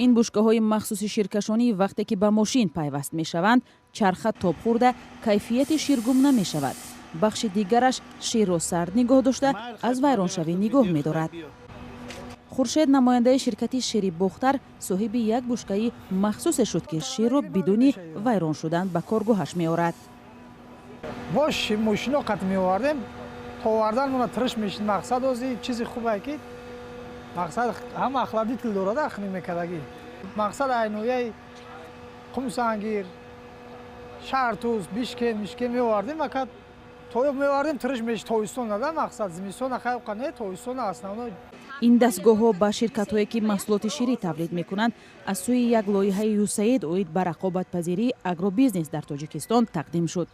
Ин бушкаҳои махсуси ширкашонӣ вақте ки ба мошин пайваст мешаванд, чарха тоб хӯрда, кайфияти шир гум намешавад. Бахши дигараш ширро сард нигоҳ дошта, аз вайроншавӣ нигоҳ медорад. Хуршед, намояндаи ширкати «Шири Бохтар», соҳиби як бушкаи махсусе шуд, ки ширро бидуни вайрон шудан ба коргоҳаш меорад. Мо мошино қат меовардем, то овардан мона тирш мешид. Мақсад, ози чизи хубе, ки мақсад, ҳама охладитель дорад, ахни мекардагӣ. Мақсад, айнояи Қумсангир, Шаҳртуз, Бишкен, Мишкен меовардем. Ака, то меовардем, тирш мешид. Тобистон нада, мақсад, зимистон ахайқа не, тобистон основной. Ин дастгоҳҳо ба ширкатҳое, ки маҳсулоти ширӣ тавлид мекунанд, аз сӯи як лоиҳаи ЮСАИД оид ба рақобатпазирии агробизнес дар Тоҷикистон тақдим шуд.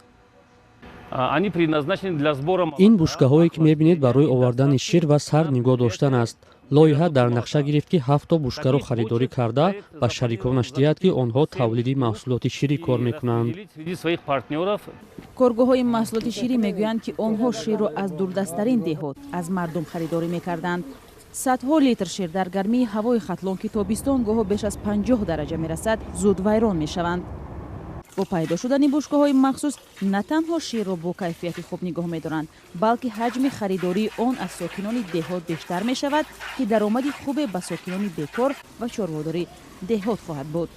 Они предназначены для сбора. Ин бушкаҳое, ки мебинед, барои овардани шир ва сард нигоҳ доштан аст. Лоиҳа дар нақша гирифт, ки ҳафто бушкаро харидорӣ карда, ба шариконаш диҳад, ки онҳо тавлиди маҳсулоти ширӣ кор мекунанд. Среди своих партнеров. Коргоҳҳои маҳсулоти ширӣ мегӯянд, ки онҳо ширро аз дурдасттарин деҳот аз мардум харидорӣ мекарданд. Садҳо литр шир дар гармии ҳавои Хатлон, ки тобистон гоҳо беш аз 50 дараҷа мерасад, зуд вайрон мешаванд. Бо пайдо шудани бушкаҳои махсус на танҳо ширро бо кайфияти хуб нигоҳ медоранд, балки ҳаҷми харидории он аз сокинони деҳот бештар мешавад, ки даромади хубе ба сокинони бекор ва чорводори деҳот хоҳад буд.